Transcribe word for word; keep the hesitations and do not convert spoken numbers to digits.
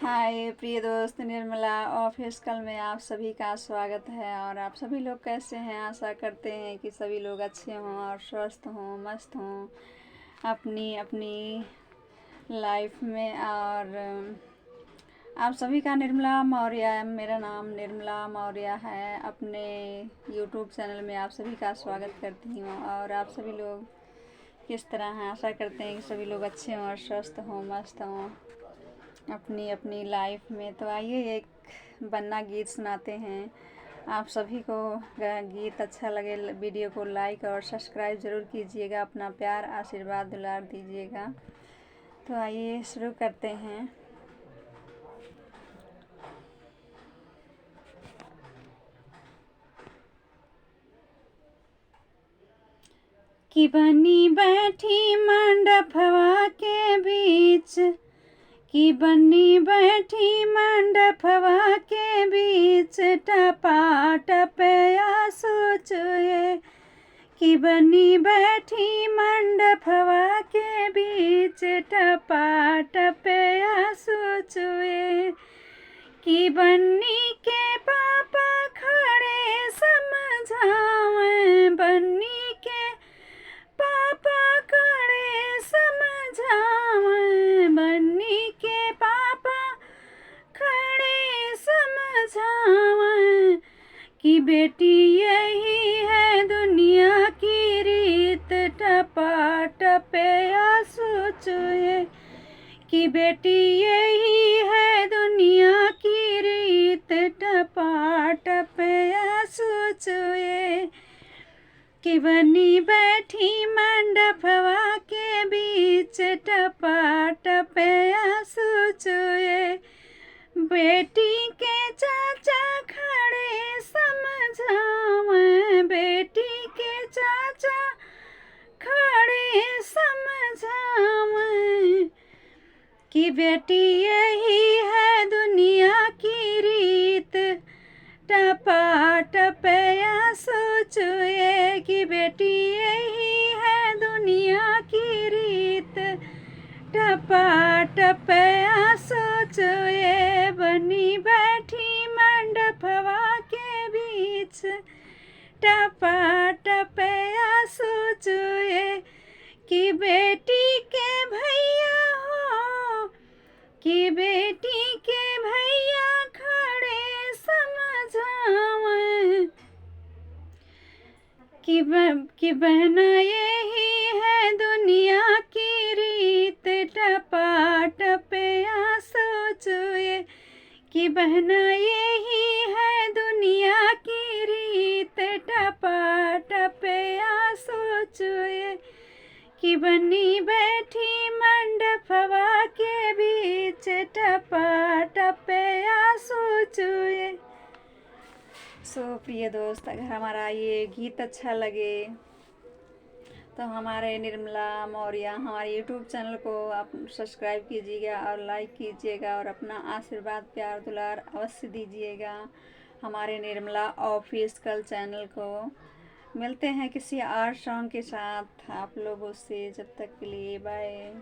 हाय प्रिय दोस्त, निर्मला ऑफिशियल में आप सभी का स्वागत है। और आप सभी लोग कैसे हैं? आशा करते हैं कि सभी लोग अच्छे हों और स्वस्थ हों, मस्त हों अपनी अपनी लाइफ में। और आप सभी का निर्मला मौर्य, मेरा नाम निर्मला मौर्य है, अपने यूट्यूब चैनल में आप सभी का स्वागत करती हूँ। और आप सभी लोग किस तरह हैं? आशा करते हैं कि सभी लोग अच्छे हों और स्वस्थ हों, मस्त हों अपनी अपनी लाइफ में। तो आइए, एक बन्ना गीत सुनाते हैं आप सभी को। अगर गीत अच्छा लगे, वीडियो को लाइक और सब्सक्राइब जरूर कीजिएगा, अपना प्यार, आशीर्वाद, दुलार दीजिएगा। तो आइए, शुरू करते हैं। कि बनी बैठी मंडफवा के बीच, कि बनी बैठी मंडफवा के बीच, टपा टप आंसू चुए। कि बनी बैठी मंडफवा के बीच, टपा टप आंसू चुए। कि बन्नी के पापा खड़े समझावे, बन्नी के पापा खड़े समझावे, बन्नी के पापा खड़े समझावे कि बेटी यही है दुनिया की रीत, टपा टप आंसू चुए। कि बेटी यही है दुनिया की रीत, टपा टप आंसू चुए। कि बनी बैठी मंडफवा के बीच, टपा टप आंसू चुए। बेटी के चाचा खड़े समझावे, बेटी के चाचा खड़े समझावे कि बेटी यही है दुनिया की रीत, टपा टप आंसू चुए। कि बेटी यही है दुनिया की रीत, टपा टप आंसू चुए। बनी बैठी मंडफवा के बीच, टपा टप आंसू चुए। कि बेटी के भैया हो, कि बेटी के भैया खड़े समझावे कि ब-, कि बहना यही है दुनिया की रीत, टपा टप आंसू चुए। कि बहना यही है दुनिया की रीत, टपा टप आंसू चुए। कि बनी बैठी मंडफवा के बीच, टपा टप आंसू चुए। सो प्रिय दोस्त, अगर हमारा ये गीत अच्छा लगे तो हमारे निर्मला मौर्य हमारे यूट्यूब चैनल को आप सब्सक्राइब कीजिएगा और लाइक कीजिएगा और अपना आशीर्वाद, प्यार, दुलार अवश्य दीजिएगा हमारे निर्मला ऑफिशियल चैनल को। मिलते हैं किसी और सॉन्ग के साथ आप लोगों से, जब तक के लिए बाय।